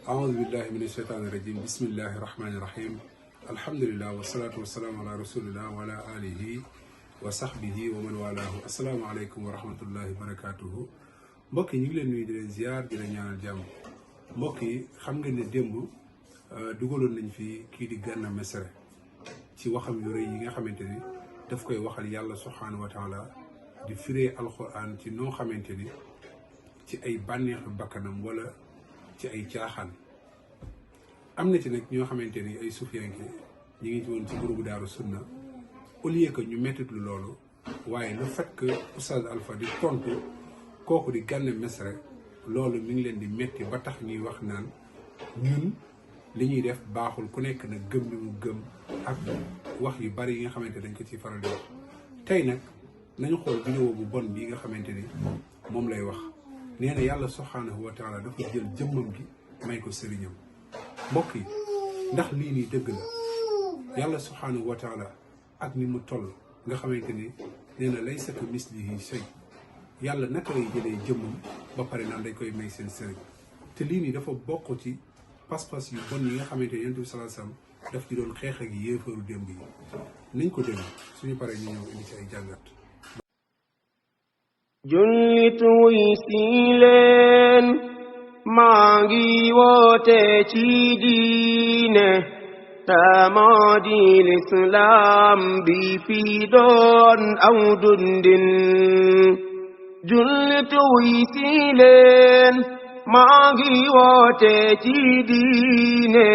أعوذ بالله من الشيطان الرجيم بسم الله الرحمن الرحيم الحمد لله والصلاة والسلام على رسول الله وعلى آله وصحبه ومن والاه السلام عليكم ورحمة الله وبركاته mbokk yi ñu ngi leen nuyu di leen ziar di leen ñaanal jàmm mbokk yi xam ngeen ne démb dugaloon nañ fi kii di Gana Messere ci waxam yu rëy yi nga xamante ni daf koy waxal yàlla subhanahu wa taala di firee alquran ci noo xamante ni ci ay bànneexu bakkanam wala ci ay caaxaan am na ci nag ñoo xamante ni ay sufiyanke ñi ngi ci woon ci groupe Daaru Sunna au lieu que ñu mettitlu loolu waaye le fait que Oustaz Alpha di tontu kooku di Gana Messere loolu mi ngi leen di metti ba tax ñuy wax naan ñun li ñuy def baaxul ku nekk nag gëm bi mu gëm ak wax yu bari yi nga xamante dañ ko ci faral di wax tey nag nañu xool vidéo bu bon bi nga xamante ni moom lay wax nee na yàlla subhanahu wa taala dafa jël jëmmam gi may ko sëriñam mbokk yi ndax lii nii dëgg la yàlla subhanahu wa taala ak ni mu toll nga xamante ni nee na laysa ka mislihi shay yàlla naka lay jëlee jëmmam ba pare naan dañ koy may seen sëriñ te lii nii dafa bokk ci pas-pas yu bon yi nga xamante ni yonent bi sallallahu alayhi wasallam daf ci doon xeex ak yéefaru démb yi nañ ko déglu suñu paree ñu ñëw indi ci ay jàngat. jullit wuy si leen maa ngi woote ci diine tamoo di lislaam bi fi doon aw dundin jullit wuy si leen maa ngi woote ci diine.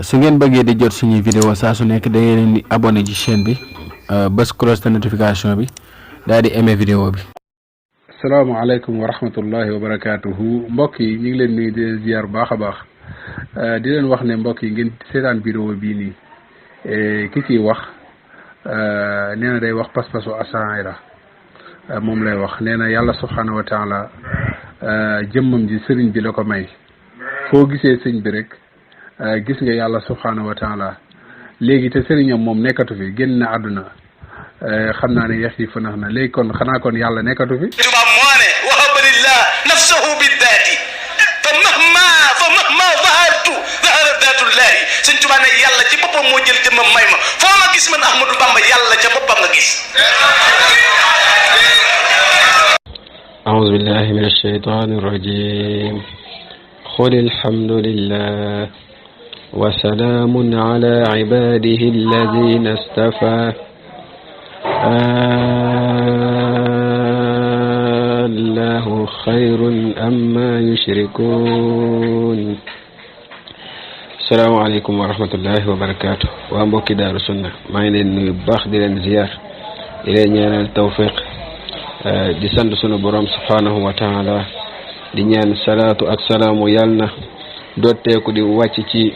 su ngeen bëggee di jot suñuy vidéo saa su nekk da ngeen di abonné ci chaîne bi bës cloche de notification bi daal di aimé vidéo bi. asalaamaaleykum wa rahmatullahi wa barakaatuhu mbokk yi ñu ngi leen nuyu di leen ziar bu baax a baax di leen wax ne mbokk yi ngeen seetaan vidéo bii nii ki ciy wax nee na day wax pas-pasu asaira moom lay wax nee na yàlla subhanahu wa taala jëmmam ji sëriñ bi la ko may foo gisee sëñ bi rek gis nga yàlla subhanahu wa taala léegi te sëriñam moom nekkatu fi génn na àdduna xam naa ne yax yi fanax na léegi kon xanaa kon yàlla nekkatu fi tubaab moo ne wahaba lillah nafsahu biddaati fa mahma zahartu zahara daatullahi sëñ Tuubaa ne yàlla ci boppam moo jël jëmmam may ma foo ma gis man Ahmadou Bamba yàlla ca boppam nga gis. أعوذ بالله من الشيطان الرجيم قل الحمد لله وسلام على عباده الذين اصطفى الله خير أما يشركون السلام عليكم ورحمة الله وبركاته وأمبوكي دار السنة ما ينين باخ دي لن زيار إلى نيان التوفيق di sant sunu borom subhanahu wa taala di ñaan salaatu ak salaamu yàlla na dotteeku di wàcc ci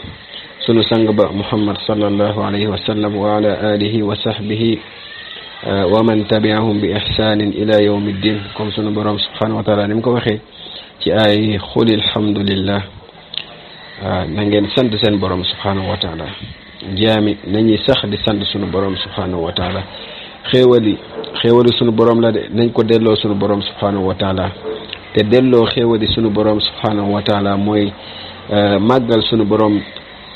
sunu sang ba muhammad sallallahu alayhi wa sallam wa ala alihi wa sahbihi wa man tabi'ahum bi ihsanin ila yawmi ddin comme sunu borom subhanahu wa taala ni mu ko waxee ci ay xuli alhamdulillah na ngeen sant seen borom subhanahu wa taala jaami nañuy sax di sant sunu borom subhanahu wa taala xéewali sunu borom la de nañ ko delloo sunu borom subhanahu wa taala te delloo xéewali sunu borom subhanahu wa taala mooy màggal sunu borom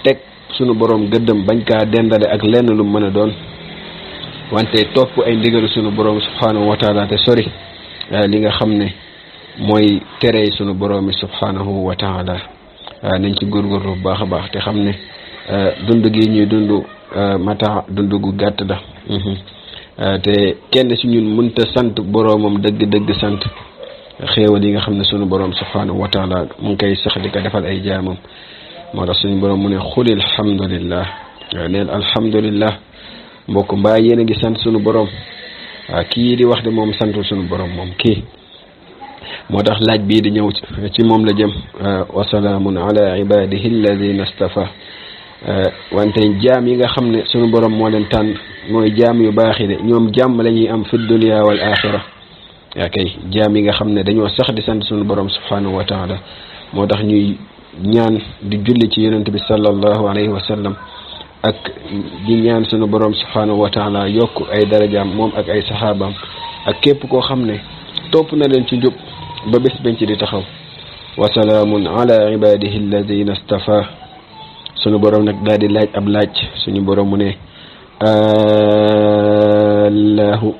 teg sunu borom gëddëm bañ kaa dendale ak lenn lu mën a doon wante topp ay ndigalu sunu borom subhanahu wa taala te sori li nga xam ne mooy tere sunu borom subhanahu wa taala nañ ci góorgóorlu bu baax a baax te xam ne dund gi ñuy dund mata dund gu gàtt da te kenn ci ñun mënta sant boroomam dëgg-dëgg sant xéewal yi nga xam ne sunu boroom subhanahu wa taala mu ngi koy sax di ko defal ay jaamam moo tax suñu boroom mu ne xuli alhamdulillah neel alhamdulillah mbokk mbaa yéen a ngi sant sunu boroom kii di wax de moom santul sunu boroom moom kii moo tax laaj bii di ñëw ci moom la jëm wa salaamun ala ibadihi alladina stafa wante jaam yi nga xam ne sunu borom moo leen tànn mooy jaam yu baax yi de ñoom jàmm la ñuy am fi dunya wal axira yaa kay jaam yi nga xam ne dañoo sax di sant sunu borom subhanahu wa taala moo tax ñuy ñaan di julli ci yonent bi sallallahu alayhi wa sallam ak di ñaan sunu borom subhanahu wa taala yokk ay darajaam moom ak ay saxaabaam ak képp koo xam ne topp na leen ci njub ba bés bañ ci di taxaw wa salaamun ala ibadihi alladina stafa suñu borom nag daal di laaj ab laaj suñu borom mu ne allahu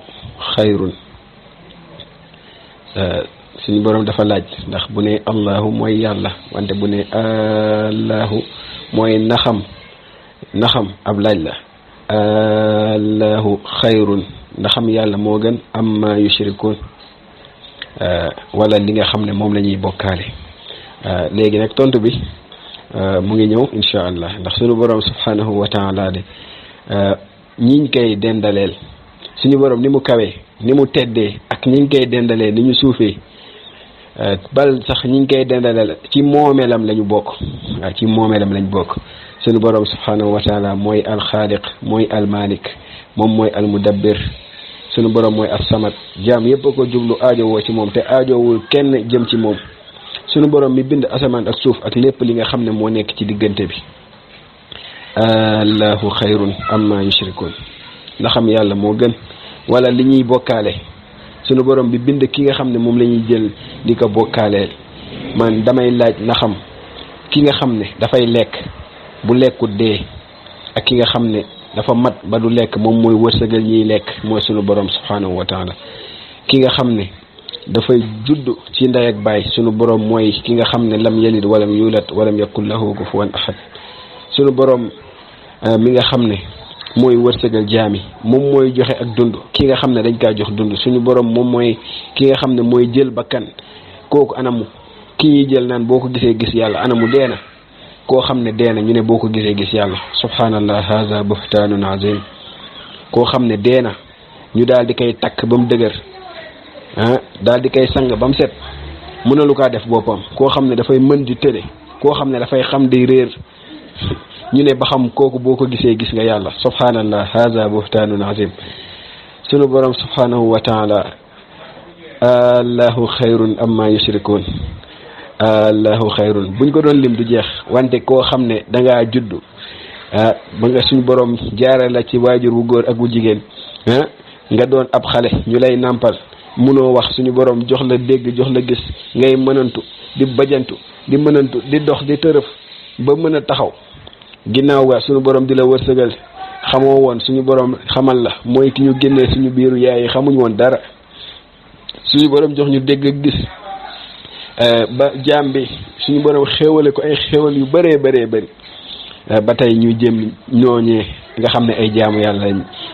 xayrun suñu borom dafa laaj ndax bu ne allahu mooy yàlla wante bu ne allahu mooy naxam ab laaj la allahu xayrun ndaxam yàlla moo gën amma yushrikun wala li nga xam ne moom la ñuy bokkaale léegi nag tontu bi mu ngi ñëw insha allah ndax suñu borom subhanahu wa taala de ñiñ koy dendaleel suñu borom ni mu kawee ni mu teddee ak ñiñ koy dendalee ni ñu suufee bal sax ñiñ koy dendaleel ci moomeelam lañu bokk waaw ci moomeelam lañ bokk suñu borom subhanahu wa taala mooy alxaaliq mooy almalik moom mooy almudabbir suñu borom mooy as-samad jaam yépp a ko jublu aajowoo ci moom te aajowul kenn jëm ci moom suñu borom mi bind asamaan ak suuf ak lépp li nga xam ne moo nekk ci diggante bi allahu xayrun amma yushrikun ndaxam yàlla moo gën wala li ñuy bokkaale suñu borom bi bind ki nga xam ne moom la ñuy jël di ko bokkaaleel man damay laaj ndaxam ki nga xam ne dafay lekk bu lekkut dee ak ki nga xam ne dafa mat ba du lekk moom mooy wërsëgal ñiy lekk mooy suñu borom subhanahu wa taala ki nga xam ne dafay judd ci ndey ak baay suñu borom mooy ki nga xam ne lam yalid walam yulat walam yakul lahu kufuwan ahad suñu borom mi nga xam ne mooy wërsëgal jaami moom mooy joxe ak dund ki nga xam ne dañ kaa jox dund suñu borom moom mooy ki nga xam ne mooy jël bakkan kooku anamu ki ñuy jël naan boo ko gisee gis yàlla anamu deena koo xam ne deena ñu ne boo ko gisee gis yàlla subhanallah haza buhtaanun azim koo xam ne deena ñu daal di koy takk ba mu dëgër daal di koy sang ba mu set mënalu kaa def boppam koo xam ne dafay mën di tële koo xam ne dafay xam di réer ñu ne ba xam kooku boo ko gisee gis nga yàlla subhanallah haza buhtaanun azim sunu borom subhanahu wa taala allahu xayrun amma yushrikun allahu xayrun buñ ko doon lim du jeex wante koo xam ne dangaa juddu ba nga suñu borom jaare la ci waajur wu góor ak wu jigéen nga doon ab xale ñu lay nàmpal munoo wax suñu borom jox la dégg jox la gis ngay mënantu di bajantu di mënantu di dox di tërëf ba mën a taxaw ginnaaw ga suñu borom di la wërsëgal xamoo woon suñu borom xamal la mooy ki ñu génnee suñu biiru yaay yi xamuñ woon dara suñu borom jox ñu dégg ak gis ba jaam bi suñu borom xéewale ko ay xéewal yu bëree bëri ba tey ñu jëm ñooñee nga xam ne ay jaamu yàlla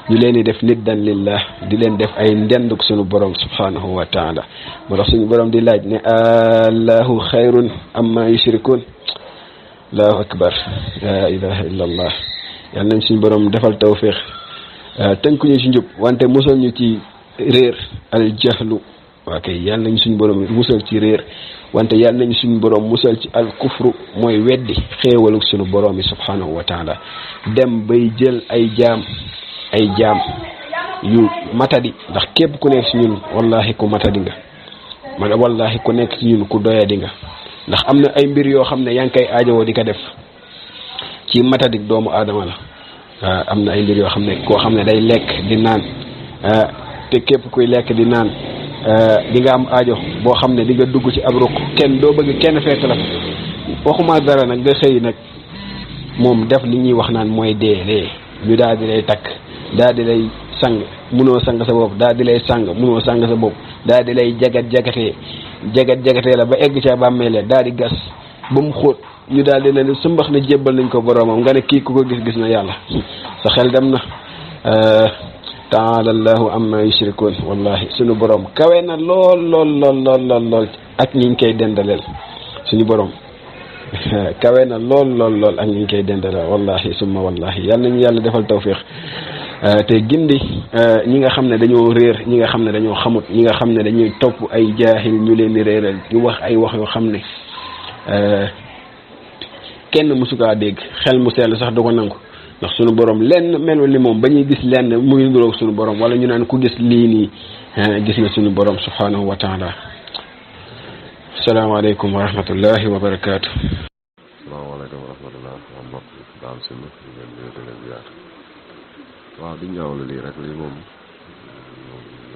ñu leen di def niddan lillah di leen def ay ndenduk suñu borom subhanahu wa taala moo tax suñu borom di laaj ne allahu xayrun amma yushrikun allahu akbar la ilaha illa allah yal nañ suñu borom defal tawfiq tënkuñu ci njub wante musal ñu ci réer al jahlu waa kay yal nañ suñu borom musal ci réer wante yal nañ suñu borom musal ci al kufru mooy weddi xéewalu suñu borom yi subhanahu wa taala dem bay jël ay jaam yu matadi ndax képp ku nekk ci ñun wallahi ku matadi nga man wallahi ku nekk ci ñun ku doyadi nga ndax am na ay mbir yoo xam ne yaa ngi koy aajowoo di ko def ci matadi doomu aadama la am na ay mbir yoo xam ne koo xam ne day lekk di naan te képp kuy lekk di naan di nga am aajo boo xam ne di nga dugg ci ab ruq kenn doo bëgg kenn fekk la waxuma dara nag nga xëy nag moom def li ñuy wax naan mooy dee ñu daal di lay takk daal di lay sang munoo sang sa bopp daal di lay sang munoo sang sa bopp daal di lay jagat-jagatee la ba egg ca bàmmeele daal di gas ba mu xóot ñu daal di leen sumbax ne jébbal nañ ko boroomam nga ne kii ku ko gis na yàlla sa xel dem na taala allahu amma yushrikun wallahi suñu borom kawe na lool ak ñi ngi koy dendaleel suñu borom kawe na lool ak ñi ngi koy dendaleel wallahi summa wallahi yal nañu yàlla defal tawfiq te gindi ñi nga xam ne dañoo réer ñi nga xam ne dañoo xamut ñi nga xam ne dañuy topp ay jaahil ñu leen di réeral di wax ay wax yoo xam ne kenn mësukaa dégg xel mu sell sax du ko nangu ndax sunu borom lenn melul ni moom ba ñuy gis lenn muy niroog sunu borom wala ñu naan ku gis lii nii gis na sunu borom subhanahu wa taala. salaamaaleykum wa rahmatullahi wa barakaatu. salaamaaleykum wa rahmatullah wa mbokk daal si ñu leen di leen ziar waaw di ñaawlu lii rek lii moom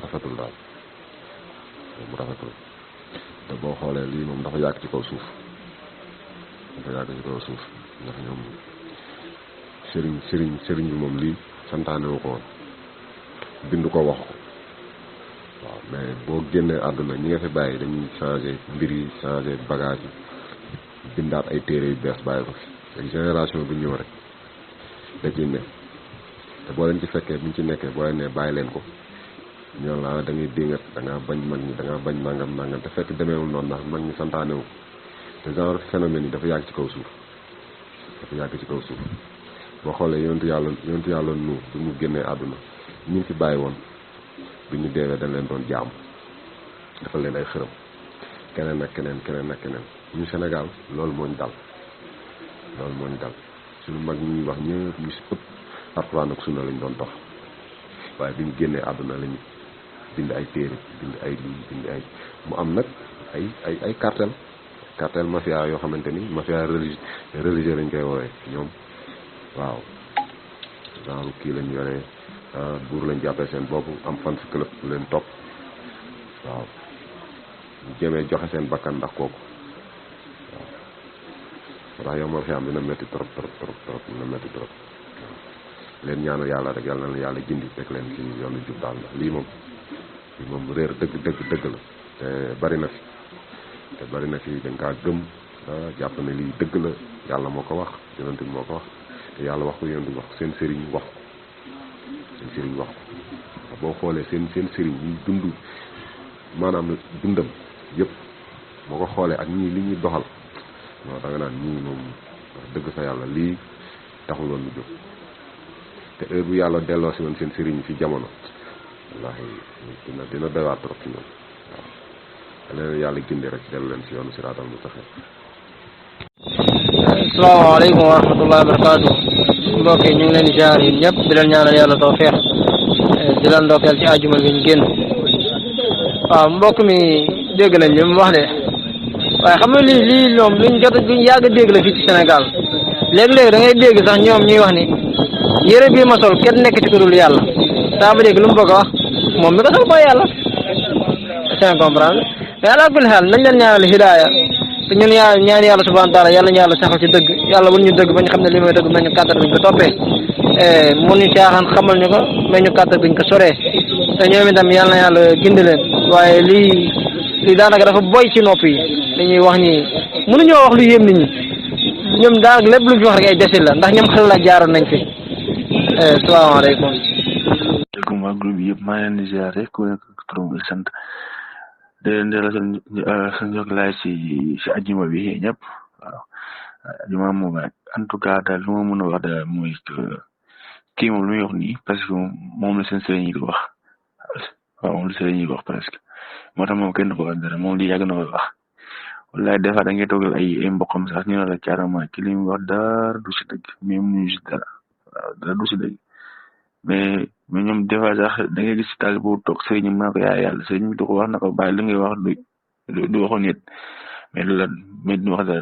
rafetul daal moom rafetul te boo xoolee lii moom dafa yàgg ci kaw suuf ndax ñoom sëriñ bi moom lii santaane wu ko woon bind ko wax ko waaw mais boo génnee àdduna ñi nga fi bàyyi dañuy changé mbir yi changé bagage yi bindaat ay téere yu bees bàyyi ko fi léegi génération bi ñëw rek da ciy ne te boo leen ci fekkee buñ ci nekkee boo leen ne bàyyi leen ko ñoo la da ngay dingat da ngaa bañ mag ñi da ngaa bañ nangam te fekk demeewul noonu ndax mag ñi santaane wu te genre phénomène yi dafa yàgg ci kaw suuf boo xoolee yonentu yàlla nu bi mu génnee àdduna ñu fi bàyyi woon bi ñu deewee dañ leen doon jaamu dafa leen ay xërëm keneen ak keneen ñu Sénégal loolu moo ñu dal suñu mag ñuy wax ñëpp ñu si ëpp Alxuraan ak sunna lañ doon dox waaye bi ñu génnee àdduna lañu bind ay téere bind ay mu am nag ay cartel mafia yoo xamante ni mafia religieux lañ koy woowee ñoom waaw genre kii lañ yore buur lañ jàppee seen bopp am fan si club leen topp waaw ñu jëmee joxe seen bakkan ndax kooku waaw ndax yow ma fi am dina métti trop dina métti trop leen ñaanal yàlla rek yàlla na yàlla gindi teg leen ci yoonu jub daal la lii moom réer dëgg la te bari na fi dañ kaa gëm jàpp ne lii dëgg la yàlla moo ko wax yonent bi moo ko wax te yàlla wax ko yonent bi wax seen sëriñ wax ko boo xoolee seen sëriñ yi dund maanaam dundam yëpp boo ko xoolee ak ñii li ñuy doxal non da nga naan ñii moom dëgg fa yàlla lii taxul woon lu jóg te heure bu yàlla delloo si woon seen sëriñ fi jamono wallaahi dina doy waar trop ci ñoom waaw leen yàlla gindi rek dellu leen si yoonu siraatal mustaqiim. asalaamaaleykum wa rahmatullahi wa barakaatu mbokk yi ñu ngi leen di jaar yi ñëpp di leen ñaanal yàlla tawfeex di leen ndokkeel ci àjjuma bi ñu génn waaw mbokk mi dégg nañ li mu wax de waaye xam nga lii ñoom luñ yàgg dégg la fii ci Sénégal léeg-léeg da ngay dégg sax ñoom ñuy wax ni yére bii ma sol kenn nekk ci ko dul yàlla ça veut dire que lu mu bëgg a wax moom mi ko sol mooy yàlla c'est comprendre mais ala kulli xaal nañ leen ñaanal hidaaya te ñun ñaan yàlla subhanahu wa taala yàlla ñu yàlla saxal ci dëgg yàlla wun ñu dëgg ba ñu xam ne li mooy dëgg may ñu kàttan buñ ko toppee mun ñu caaxaan xamal ñu ko may ñu kàttan buñ ko soree te ñoom itam yàlla na yàlla gindi leen waaye lii daanaka dafa boy ci nopp yi dañuy wax ni mënuñoo wax lu yéem nit ñi ñoom daanaka lépp luñ fi wax rek ay desil la ndax ñoom xel la jaaroon nañ fi salaamaaleykum. asalaamaaleykum waa groupe bi yëpp maa ngi leen di ziar rek ku nekk turam ak sant di leen delloo seen njokkilaay si ajjuma bi ñëpp waaw ajjuma moom en tout cas daal lu ma mën a wax daal mooy kii moom lu muy wax nii parce que moom la seen sëriñ yi di wax waaw moom la sëriñ yi di wax presque moo tax moom kenn du ko wax dara moom lii yàgg na ko wax wallaay des fois da ngay toogal ay mboqam sax ñu ne la carrément ki li mu wax dara du si dëgg mais mënuñu si dara waaw dara du si dëgg mais ñoom des fois sax da ngay gis si taal bu toog sëriñ bi naa ko yaay yàlla sëriñ bi du ko wax na ko bàyyi li ngay wax du waxoon nit mais du wax dara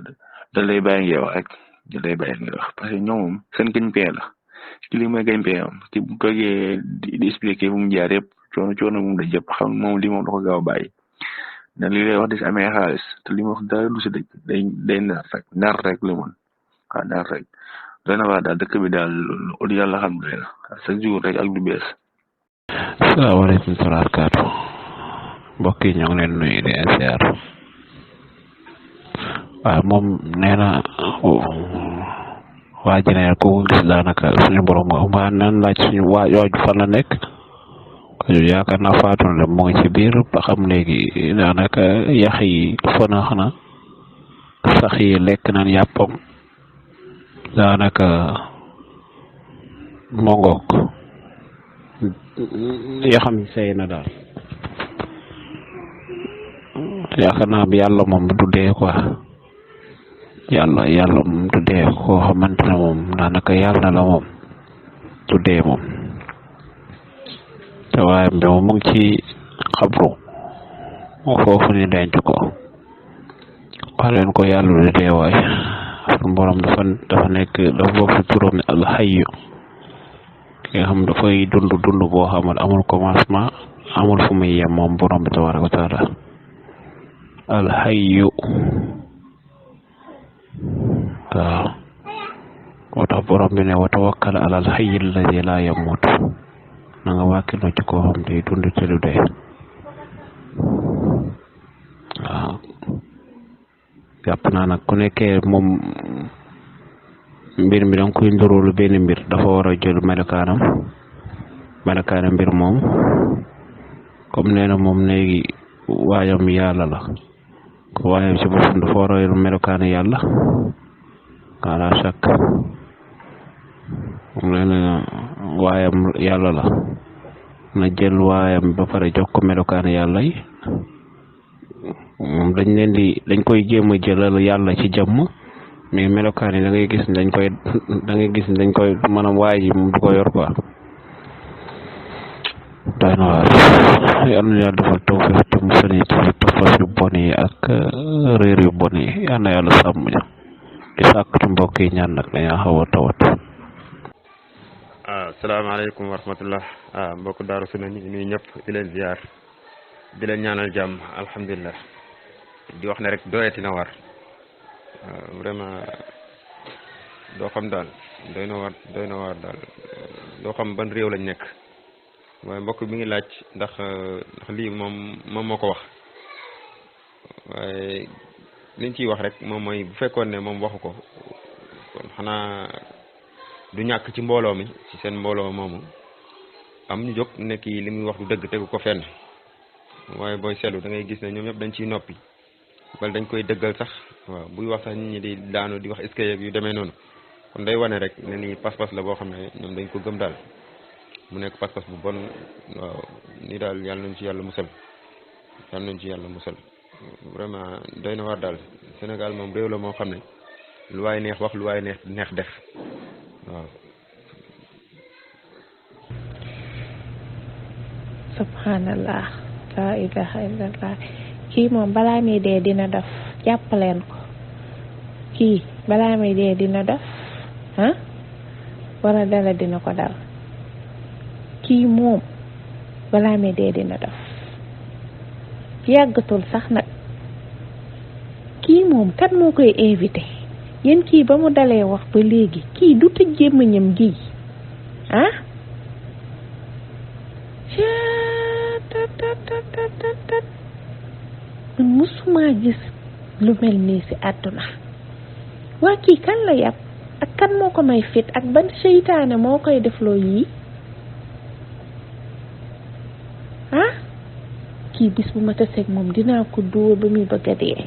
da lay bàyyi ngay wax rek da lay bàyyi ngay wax parce que ñoom moom seen gagne-pain la ki li mooy gagne-pain am ki bu toogee di expliquer fu mu jaar yëpp coono moom la jëpp xam moom lii moom da ko gaaw a bàyyi ndax li lay wax di si amee xaalis te li mu wax dara du si dëgg day nar rek lu mun waaw nar rek dana wax daal dëkk bi daal lu yàlla xam doy na chaque jour rek ak du bees. asalaamaaleykum wa rahmatulah mbokk yi ñoo ngi leen nuyu di ziar waaw moom nee na waa Jëneer ku gis daanaka suñu borom ma nan laaj suñu waa yooju fan la nekk yaakaar naa faatu na mu ngi ci biir ba xam léegi daanaka yax yi fanax na sax yi lekk nañ yàppam daanaka mongook yaxam sey na daal yaakaar naa bi yàlla moom du dee quoi yàlla moom du dee koo xamante ne moom daanaka yàlla la moom du dee moom te waaye bi moom mu ngi ci xabru foofu ni denc ko wax leen ko yàlla du dee waay borom dafa nekk dafa bokk ci turam ne alxayyu ki nga xam dafay dund boo xamal amul commencement amul fu muy yem moom borom bi tabaraka wa taala alxayyu waaw moo tax borom bi ne wa tawakkal ala alxayyi alladi laa yamut na nga wàkkiloo ci koo xam day dund ci lu dee waaw jàpp naa nag ku nekkee moom mbir mi danga koy nduróolu benn mbir dafa war a jël melokaanam mbir moom comme nee na moom léegi waayam yàlla la ko waayam ci boppam dafa war a yor melokaanu yàlla ala shakk moom nee na waayam yàlla la na jël waayam ba pare jox ko melokaanu yàlla yi moom dañ koy jéem a jëlal yàlla ci jëmm mais melokaan yi da ngay gis dañ koy maanaam waay ji moom du ko yor quoi doy na waar yal na yàlla defal tawfiq te mu sëni ci tofas yu bon yi ak réer yu bon yi yal na yàlla sàmm ñu di sàkk ci mbokk yi ñaan nag dañaa xaw a tawat. Asalaamaaleykum wa rahmatullah mbokk Daaru Sunna ñu nuyu ñëpp di leen ziar di leen ñaanal jàmm alhamdulilah di wax ne rek doyati na war vraiment doo xam daal doy na war daal doo xam ban réew lañ nekk waaye mbokk mi ngi laaj ndax lii moom moo ko wax waaye liñ ciy wax rek moom mooy bu fekkoon ne moom waxu ko kon xanaa du ñàkk ci mbooloo mi ci seen mbooloo moomu am ñu jóg ne kii li muy wax du dëgg tegu ko fenn waaye booy seetlu da ngay gis ne ñoom ñëpp dañ ciy noppi bal dañ koy dëggal sax waaw buy wax sax nit ñi di daanu di wax est-ce que yu demee noonu kon day wane rek ne nii pas-pas la boo xam ne ñoom dañ ko gëm daal mu nekk pas-pas bu bon waaw nii daal yàlla nañ ci yàlla musal vraiment doy na war daal Sénégal moom réew la moo xam ne lu waay neex wax lu waay neex def waaw. subhanallah la ilaha illallah kii moom balaa muy dee dina def jàppaleen ko kii balaa muy dee dina def wala dala dina ko dal kii moom balaa muy dee dina def yàggatul sax nag kii moom kat moo koy invité yéen kii ba mu dalee wax ba léegi kii du tëj gémmiñam gi man musuma gis lu mel nii ci àdduna waa kii kan la yàpp ak kan moo ko may fit ak ban seytaane moo koy defloo yii kii bis bu ma taseeg moom dinaa ko dóor ba muy bëgg a dee